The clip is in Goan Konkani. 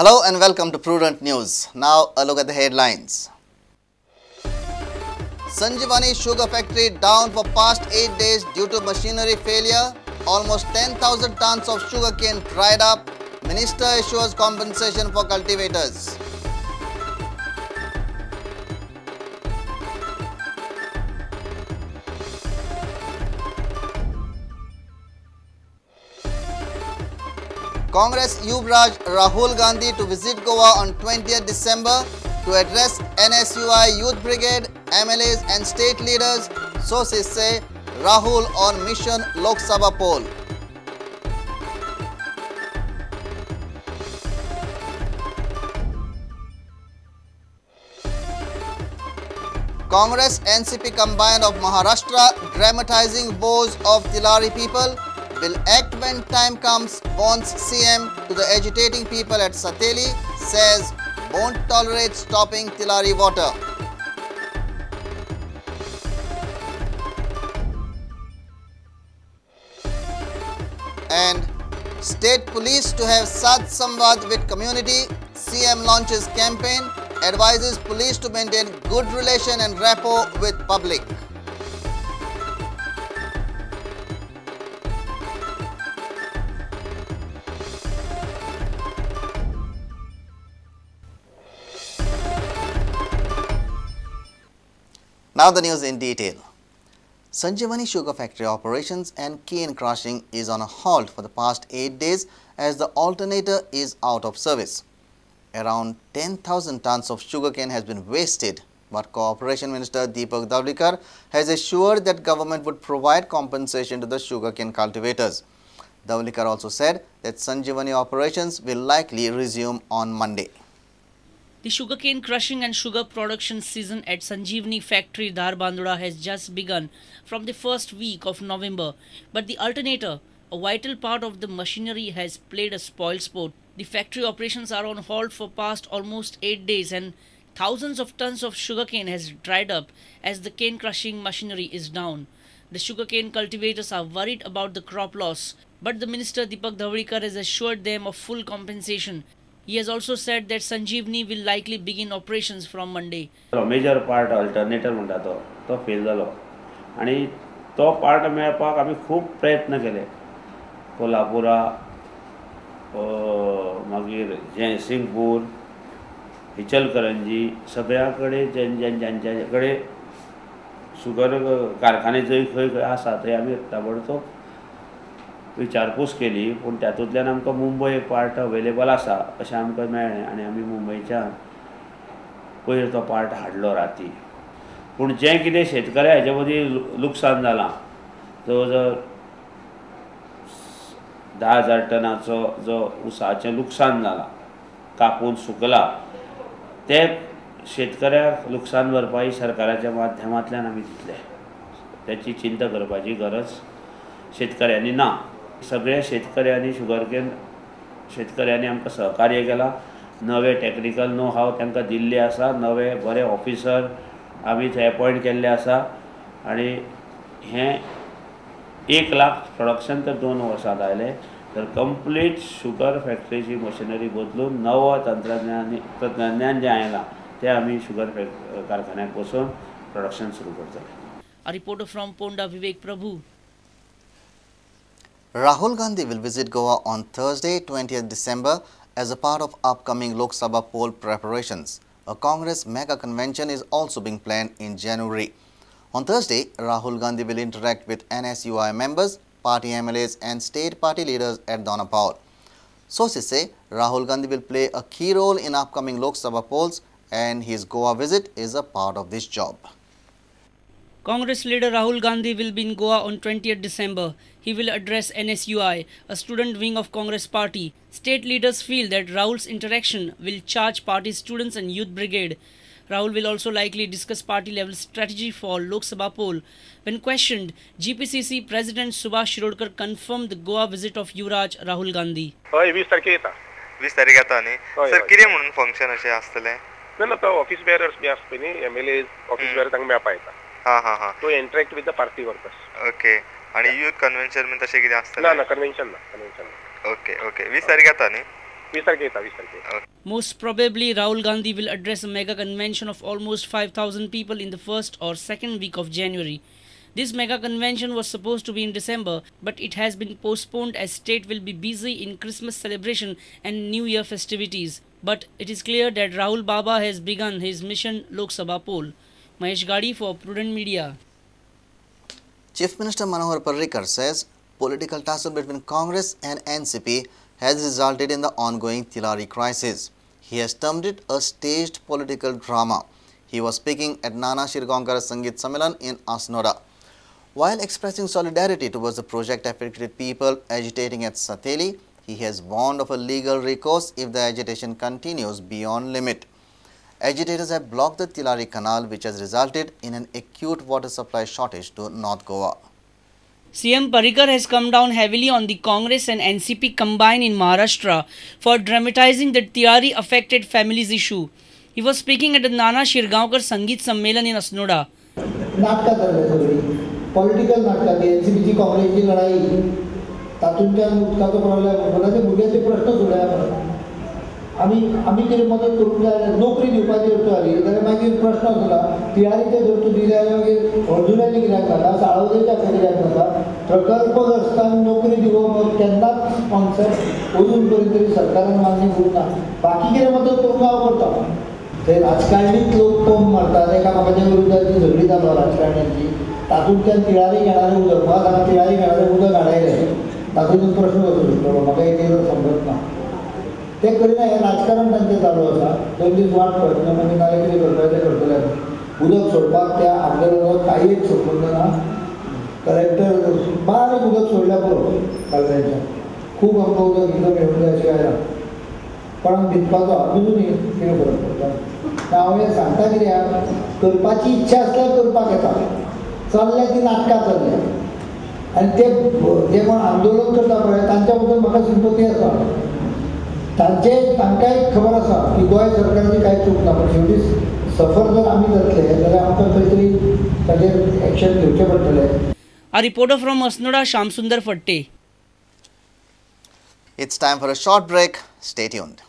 Hello and welcome to Prudent News. Now a look at the headlines. Sanjivani Sugar Factory down for past 8 days due to machinery failure. Almost 10,000 tons of sugarcane dried up. Minister assures compensation for cultivators. Congress Yuvraj Rahul Gandhi to visit Goa on 20th December to address NSUI Youth Brigade, MLAs and state leaders. Sources say Rahul on mission Lok Sabha poll. Congress NCP combined of Maharashtra dramatizing woes of Tilari people. Will act when time comes, warns CM to the agitating people at Sateli, says won't tolerate stopping Tilari water. And state police to have Sat Samvad with community, CM launches campaign, advises police to maintain good relation and rapport with public. Now the news in detail. Sanjivani Sugar Factory operations and cane crushing is on a halt for the past 8 days as the alternator is out of service. Around 10,000 tons of sugarcane has been wasted, but Cooperation Minister Deepak Dhavalikar has assured that government would provide compensation to the sugarcane cultivators. Dhavalikar also said that Sanjivani operations will likely resume on Monday. The sugarcane crushing and sugar production season at Sanjivani Factory Dharbandora has just begun from the first week of November. But the alternator, a vital part of the machinery, has played a spoil sport. The factory operations are on halt for past almost 8 days and thousands of tons of sugarcane has dried up as the cane crushing machinery is down. The sugarcane cultivators are worried about the crop loss, but the minister Deepak Dhavalikar has assured them of full compensation. He has also said that Sanjivani will likely begin operations from Monday. Major part alternator म्हणटा तो तो फेल जालो आनी तो पार्ट मेळपाक आमी खूब प्रयत्न केले. कोल्हापुरा, मागीर जयसिंगपूर, इचलकरंजी, सगळ्या कडेन ज्यांच्या कडेन शुगर कारखाने जंय खंय खंय आसा थंय आमी ताबडतोब विचारपूस केली, पूण तातूंतल्यान आमकां मुंबय पार्ट अवेलेबल आसा अशें आमकां मेळ्ळें आनी आमी मुंबयच्यान पयर तो पार्ट हाडलो राती. पूण जें कितें शेतकऱ्या हेजे मदीं लुकसाण जालां, जवळ जवळ 10,000 टनाचो जो ऊसाचें लुकसाण जालां, कापून सुकला, तें शेतकऱ्याक लुकसाण भरपाई सरकाराच्या माध्यमांतल्यान आमी दितले. तेची चिंता करपाची गरज शेतकऱ्यांनी ना. सगळ्या शेतकऱ्यांनी शुगरकेन शेतकऱ्यांनी आमकां सहकार्य केलां. नवे टॅक्निकल नो हाव तांकां दिल्ले आसा, नवे बरे ऑफिसर आमी थंय एपॉयंट केल्ले आसा आनी हें 1 लाख प्रोडक्शन तर 2 वर्सांत आयलें तर कंप्लीट शुगर फॅक्टरीची मशिनरी बदलून नवो तंत्रज्ञान जें आयलां तें आमी शुगर कारखान्याक बसोवन प्रोडक्शन सुरू करतले. A reporter from Ponda, Vivek Prabhu. Rahul Gandhi will visit Goa on Thursday, 20th December as a part of upcoming Lok Sabha poll preparations. A Congress mega convention is also being planned in January. On Thursday, Rahul Gandhi will interact with NSUI members, party MLAs and state party leaders at Dona Paula. Sources say Rahul Gandhi will play a key role in upcoming Lok Sabha polls and his Goa visit is a part of this job. Congress leader Rahul Gandhi will be in Goa on 20th December. He will address NSUI, a student wing of Congress party. State leaders feel that Rahul's interaction will charge party students and youth brigade. Rahul will also likely discuss party level strategy for Lok Sabha poll. When questioned, GPCC President Subhash Shirodkar confirmed the Goa visit of Yuvraj Rahul Gandhi. 20 तारखेर येता. 20 तारीख येता न्ही सर, कितें म्हणून फंक्शन अशें आसतलें? ना ना, तो ऑफिस बेरर्स बी आसता न्ही, MLA office bearer तांकां मेळपा येता. हां हां हां, to interact with the party workers. Okay, आणि युथ कन्व्हेन्शन बीन तशें कितें आसतलें? ना ना, कन्व्हेन्शन ना, कन्व्हेन्शन ना. ओके ओके, 20 तारीख येता न्ही? 20 तारखेक येता, 20 तारखेक. Most probably, Rahul Gandhi will address a mega convention of almost 5,000 people in the first or second week of January. This mega convention was supposed to be in December, but it has been postponed as state will be busy in Christmas celebration and New Year festivities. But it is clear that Rahul Baba has begun his mission Lok Sabha poll. Mahesh Gadi for Prudent Media. Chief Minister Manohar Parrikar says political tussle between Congress and NCP has resulted in the ongoing Tillari crisis. He has termed it a staged political drama. He was speaking at Nana Shirgaonkar Sangeet Sammelan in Assonora. While expressing solidarity towards the project-affected people agitating at Sateli, he has warned of a legal recourse if the agitation continues beyond limit. Agitators have blocked the Tillari Canal, which has resulted in an acute water supply shortage to North Goa. CM Parrikar has come down heavily on the Congress and NCP combined in Maharashtra for dramatizing the Tillari affected families issue. He was speaking at the Nana Shirgaonkar Sangeet Sammelan in Assonora. नाटकां चल्ल्या सगळीं पॉलिटिकल नाटकां ती एनसीपीची काँग्रेसची लढाई तातूंतल्यान उदकाचो प्रॉब्लेम कोणाचे भुरग्याचे प्रश्न सोडया आमी आमी कितें मदत करूंक जाय जाल्यार नोकरी दिवपाची जर तूं हाली जाल्यार मागीर प्रश्न आसता तिळारीचे जर तूं दिली जाल्यार मागीर हळदुण्याचे कित्याक नाका साळोदेच्या कित्याक नाका प्रकल्पग्रस्तांक नोकरी दिवप केन्नाच कॉन्सेप्ट अजून पर्यंत तरी सरकारान मान्य करूंक ना बाकी कितें मदत करूंक हांव करता ते राजकारणीच लोक पंप मारतात एकामेकाच्या विरुद्धाची झगडी चालू राजकारण्यांची तातूंतल्यान तिळारी घेणारें उदक म्हाका सांगा तिळारी घेणारें उदक हाडायलें तातूंतल्यान प्रश्न कसो सुट्टलो म्हाका एक समजत ना ते करिना हें राजकारण तांचें चालू आसा 2 दीस वाट पळयतना मागीर नाल्यार कितें करपाचें करतले उदक सोडपाक त्या आंदोलनाक कांय एक संबंद ना कलेक्टर बारीक उदक सोडल्यार पुरो कालव्यांच्यान खूब आमकां उदक इतलो मेळूंक जाय अशें कांय ना कोणाक भिजपाचो भिजून कितें फरक पडटा हांव हें सांगता कित्याक करपाची इच्छा आसल्यार करपाक येता चल्ल्या ती नाटकां चल्ल्या आनी ते जे कोण आंदोलन करता पळय तांच्या बद्दल म्हाका सिंपती आसा तांचे तांकांय खबर आसा की गोंय सरकाराची कांय चूक ना पण शेवटी सफर जर आमी जातले जाल्यार आमकां खंय तरी ताचेर एक्शन घेवचें पडटलें. A reporter from Assonora, Shyamsundar Fatte. It's time for a short break. Stay tuned.